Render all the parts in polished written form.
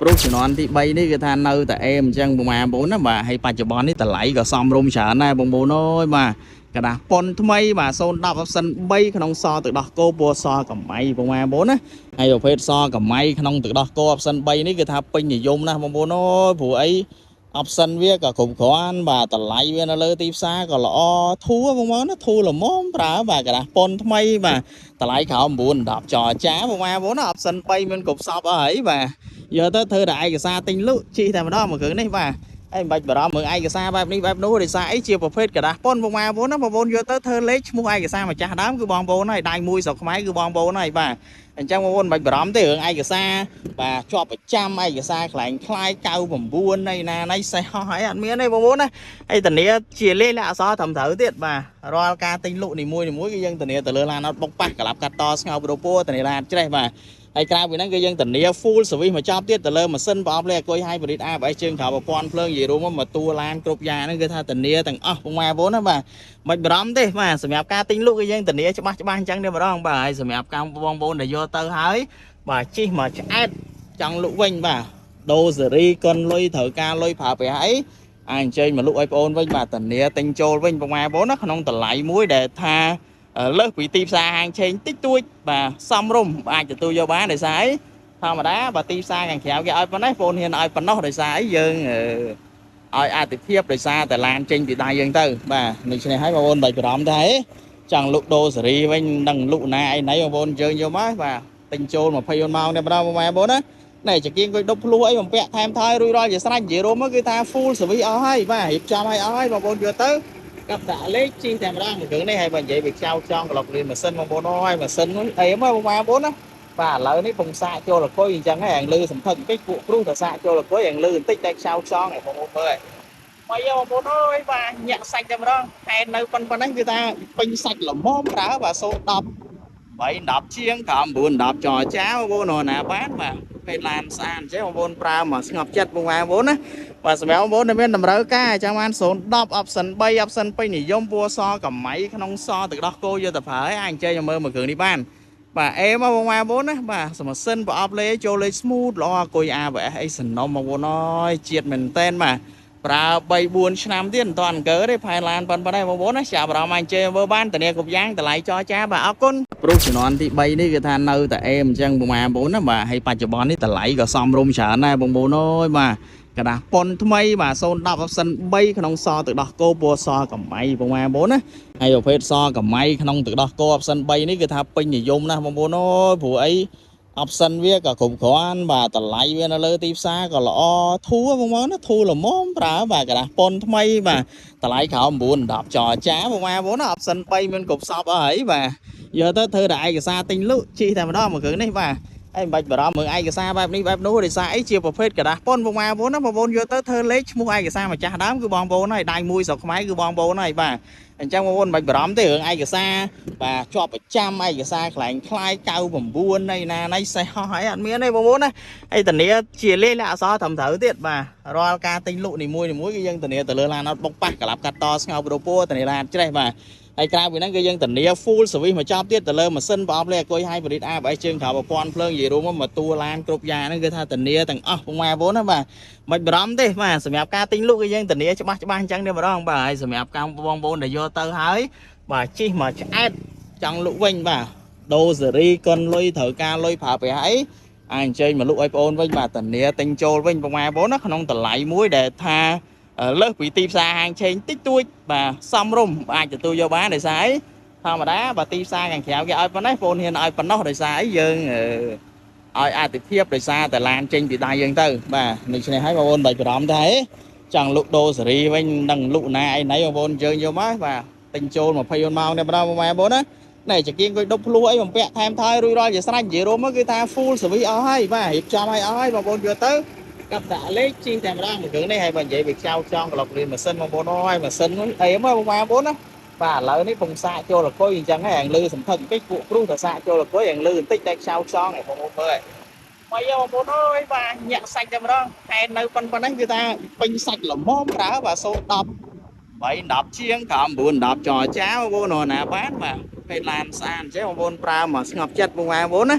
ព្រោះជំនាន់ទី3នេះគឺថានៅតែអេមអញ្ចឹងបងប្អូនណាបាទហើយបច្ចុប្បន្ននេះតម្លៃក៏សមរម្យច្រើនដែរបងប្អូនអើយបាទក្រដាសប៉ុនថ្មីបាទ010 option 3ក្នុងសទឹកដោះគោពណ៌សកម្ៃបងប្អូនណាហើយប្រភេទសកម្ៃក្នុងទឹកដោះគោ option 3នេះគឺថាពេញនិយមណាស់បងប្អូនអើយព្រោះអី option វាក៏គ្រប់គ្រាន់បាទតម្លៃវានៅលើទីផ្សារក៏ល្អធូរបងប្អូនណាធូរល្មមប្រើបាទក្រដាសប៉ុនថ្មីបាទតម្លៃក្រោម9 10ចរចាបងប្អូនណា option 3មានគ្រប់សពអស់ហើយបាទយកទៅធ្វើតែឯកសារទិញលក់ជិះតែម្ដងមួយគ្រឿងនេះបាទហើយមិនបាច់បារម្ភមើលឯកសារបែបនេះបែបនោះដោយសារអីជាប្រភេទក្រដាសប៉ុនបងប្អូនណាបងប្អូនយកទៅធ្វើលេខឈ្មោះឯកសារម្ចាស់ដើមគឺបងប្អូនហើយដៃមួយស្រុកខ្មែរគឺបងប្អូនហើយបាទអញ្ចឹងបងប្អូនមិនបាច់បារម្ភទេរឿងឯកសារបាទជាប់ប្រចាំឯកសារខ្លែងខ្លាយ99នៃណានៃសេះហោះហើយអត់មានទេបងប្អូនណាហើយធានាជាលេខលក្ខអក្សរត្រឹមត្រូវទៀតបាទរាល់ការទិញលក់នីមួយៗគឺយើងធានាទៅលើឡានអត់បុកប៉ះក្លាប់កាត់តស្ងោប្រូពោធានាឡានច្រេះបាទហើយក្រៅពីហ្នឹងគឺយើងធានា full service មកចប់ទៀតទៅលើម៉ាស៊ីនប្រអប់លេខអគុយ hybrid ABS ជើងក្រៅប្រព័ន្ធភ្លើងនិយាយរួមមកតួឡានគ្រប់យ៉ាងហ្នឹងគឺថាធានាទាំងអស់បងប្អូនណាបាទមិនបារម្ភទេបាទសម្រាប់ការទិញលក់គឺយើងធានាច្បាស់ច្បាស់អញ្ចឹងទេម្ដងបាទហើយសម្រាប់កម្មបងប្អូនដែលយកទៅហើយបាទជិះមកឆ្អែតចង់លក់វិញបាទដូរសេរីកុនលុយត្រូវការលុយប្រើប្រាស់អីអាចអញ្ជើញមកលក់ឲ្យបងប្អូនវិញបាទធានាទិញចូលវិញបងប្អូនណាក្នុងតម្លៃមួយដែលថាលើសពីទីផ្សារហាងឆេងតិចតួចបាទសមរម្យអាចទទួលយកបានដោយសារអីធម្មតាបើទីផ្សារខាងក្រៅគេឲ្យប៉ុណ្ណេះបងប្អូនហ៊ានឲ្យប៉ុណ្ណោះដោយសារអីយើងឲ្យអាទិភាពដោយសារតែឡានចេញពីដៃយើងទៅបាទដូច្នេះហើយបងប្អូនបាច់បារម្ភដែរចង់លក់ដូរសេរីវិញនឹងលក់ណាអីណីបងប្អូនយើងយកមកបាទទិញចូល24ម៉ោងតែម្ដងបងប្អូនណានេះចង្គៀងអង្គុយដប់ភ្លោះអីបំពាក់ថែមថយរួចរាល់ជាស្រេចនិយាយរួមមកគឺថា full service អស់ហើយបាទរៀបចំឲ្យអស់ហើយបងប្អូនយកទៅកាប់ដាក់លេខជិះតែម្ដងមួយគ្រឿងនេះហើយបើនិយាយពីខ្ចៅខ្ចង់ក្លុកលៀនម៉ាស៊ីនបងប្អូនអើយម៉ាស៊ីនហ្នឹងអេមបងប្អូនណាបាទឥឡូវនេះពងសាកចូលអគុយអញ្ចឹងហើយអងលឺសំភឹកបន្តិចពួកគ្រូតែសាកចូលអគុយអងលឺបន្តិចតែខ្ចៅខ្ចង់ឲ្យបងប្អូនមើលហើយបងប្អូនអើយបាទញាក់សាច់តែម្ដងហែនៅប៉ុណ្ណេះគឺថាពេញសាច់ល្មមប្រើបាទ010 8 10ជាងក្រោម9 10ចរចាបងប្អូនណាបានបាទពេលឡានស្អាតអញ្ចឹងបងប្អូនប្រើមកស្ងប់ចិត្តបងប្អូនណាបាទសម្រាប់បងប្អូនដែលមានតម្រូវការចង់បាន010 option 3 option ពេញនិយមពណ៌សកម្ៃក្នុងសទឹកដោះគោយកទៅប្រើឲ្យអាចអញ្ជើញមកមើលមួយគ្រឿងនេះបានបាទអេមកបងប្អូនណាបាទសមសិនប្រអប់លេចូលលេខ smooth ល្អអគុយ ABS អីសំណុំបងប្អូនអើយជាតិមែនតែនបាទប្រើ3 4ឆ្នាំទៀតមិនតាន់អង្គទេផែនឡានប៉ុណ្ណេះបងប្អូនណាចាប់អារម្មណ៍អញ្ជើញមើលបានធានាគ្រប់យ៉ាងតម្លៃចរចាបាទអរគុណព្រោះជំនាន់ទី3នេះគឺថានៅតែអេមអញ្ចឹងបងប្អូនណាបាទហើយបច្ចុប្បន្ននេះតម្លៃក៏សមរម្យច្រើនដែរបងប្អូនអើយបាទក្រដាសប៉ុនថ្មីបាទ010 option 3ក្នុងសទឹកដោះគោពណ៌សកម្ៃបងប្អូនណាហើយប្រភេទសកម្ៃក្នុងទឹកដោះគោ option 3នេះគឺថាពេញនិយមណាស់បងប្អូនអើយព្រោះអី option វាក៏គ្រប់គ្រាន់បាទតម្លៃវានៅលើទីផ្សារក៏ល្អធូរបងប្អូនណាធូរល្មមប្រើបាទក្រដាសប៉ុនថ្មីបាទតម្លៃក្រោម9 10ចរចាបងប្អូនណា option 3មានគ្រប់សពអស់ហើយបាទយកទៅធ្វើតែឯកសារទិញលក់ជិះតែម្ដងមួយគ្រឿងនេះបាទហើយមិនបាច់បារម្ភមើលឯកសារបែបនេះបែបនោះដោយសារអីជាប្រភេទក្រដាសប៉ុនបងប្អូនណាបងប្អូនយកទៅធ្វើលេខឈ្មោះឯកសារម្ចាស់ដើមគឺបងប្អូនហើយដៃមួយស្រុកខ្មែរគឺបងប្អូនហើយបាទអញ្ចឹងបងប្អូនមិនបាច់បារម្ភទេរឿងឯកសារបាទជាប់ប្រចាំឯកសារខ្លែងខ្លាយ99នៃណានៃសេះហោះហើយអត់មានទេបងប្អូនណាហើយធានាជាលេខលក្ខអក្សរត្រឹមត្រូវទៀតបាទរាល់ការទិញលក់នីមួយៗគឺយើងធានាទៅលើឡានអត់បុកប៉ះក្លាប់កាត់តស្ងោប្រូពោធានាឡានច្រេះបាទហើយក្រៅពីហ្នឹងគឺយើងធានា full service មកចប់ទៀតទៅលើម៉ាស៊ីនប្រអប់លេខអគុយ hybrid ABS ជើងក្រៅប្រព័ន្ធភ្លើងនិយាយរួមមកតួឡានគ្រប់យ៉ាងហ្នឹងគឺថាធានាទាំងអស់បងប្អូនណាបាទមិនបារម្ភទេបាទសម្រាប់ការទិញលក់គឺយើងធានាច្បាស់ច្បាស់អញ្ចឹងទេម្ដងបាទហើយសម្រាប់កម្មបងប្អូនដែលយកទៅហើយបាទជិះមកឆ្អែតចង់លក់វិញបាទដូរសេរីកុនលុយត្រូវការលុយប្រើប្រាស់អីអាចអញ្ជើញមកលក់ឲ្យបងប្អូនវិញបាទធានាទិញចូលវិញបងប្អូនណាក្នុងតម្លៃមួយដែលថាលើសពីទីផ្សារហាងឆេងតិចតួចបាទសមរម្យអាចទទួលយកបានដោយសារអីធម្មតាបើទីផ្សារខាងក្រៅគេឲ្យប៉ុណ្ណេះបងប្អូនហ៊ានឲ្យប៉ុណ្ណោះដោយសារអីយើងឲ្យអាទិភាពដោយសារតែឡានចេញពីដៃយើងទៅបាទដូច្នេះហើយបងប្អូនបាច់បារម្ភដែរចង់លក់ដូរសេរីវិញនឹងលក់ណាអីណីបងប្អូនយើងយកមកបាទទិញចូល24ម៉ោងតែម្ដងបងប្អូនណានេះចង្គៀងអង្គុយដប់ភ្លោះអីបំពាក់ថែមថយរួចរាល់ជាស្រេចនិយាយរួមមកគឺថា full service អស់ហើយបាទរៀបចំឲ្យអស់ហើយបងប្អូនយកទៅកាប់ដាក់លេខជិះតែម្ដងមួយគ្រឿងនេះហើយបើនិយាយពីខ្ចៅខ្ចង់ក្លុកលៀនម៉ាស៊ីនបងប្អូនអើយម៉ាស៊ីនហ្នឹងអេមបងប្អូនណាបាទឥឡូវនេះពងសាកចូលអគុយអញ្ចឹងហើយអងលឺសំភឹកបន្តិចពួកគ្រូតែសាកចូលអគុយអងលឺបន្តិចតែខ្ចៅខ្ចង់ឲ្យបងប្អូនមើលហើយបងប្អូនអើយបាទញាក់សាច់តែម្ដងហែនៅប៉ុណ្ណេះគឺថាពេញសាច់ល្មមប្រើបាទ010 8 10ជាងក្រោម9 10ចរចាបងប្អូនណាបានបាទ ភេទឡានស្អាតអញ្ចឹងបងប្អូនប្រើមកស្ងប់ចិត្តបងប្អូនណា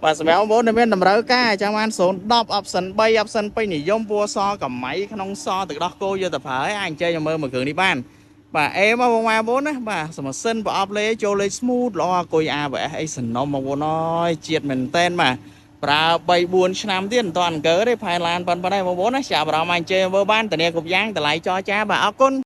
បាទសម្រាប់បងប្អូនដែលមានតម្រូវការចង់បាន010 option 3 option ពេញនិយមពណ៌សកម្ៃក្នុងសទឹកដោះគោយកទៅប្រើឲ្យអាចអញ្ជើញមកមើលមួយគ្រឿងនេះបានបាទអេមកបងប្អូនណាបាទសមសិនប្រអប់លេចូលលេខ smooth ល្អគុយ ABS អីសំណុំបងប្អូនអើយជាតិមែនតែនបាទប្រើ3 4ឆ្នាំទៀតមិនតាន់អង្គើទេផែឡានប៉ុណ្ណេះបងប្អូនណាចាប់អារម្មណ៍អញ្ជើញមើលបានធានាគ្រប់យ៉ាងតម្លៃចរចាបាទអរគុណ។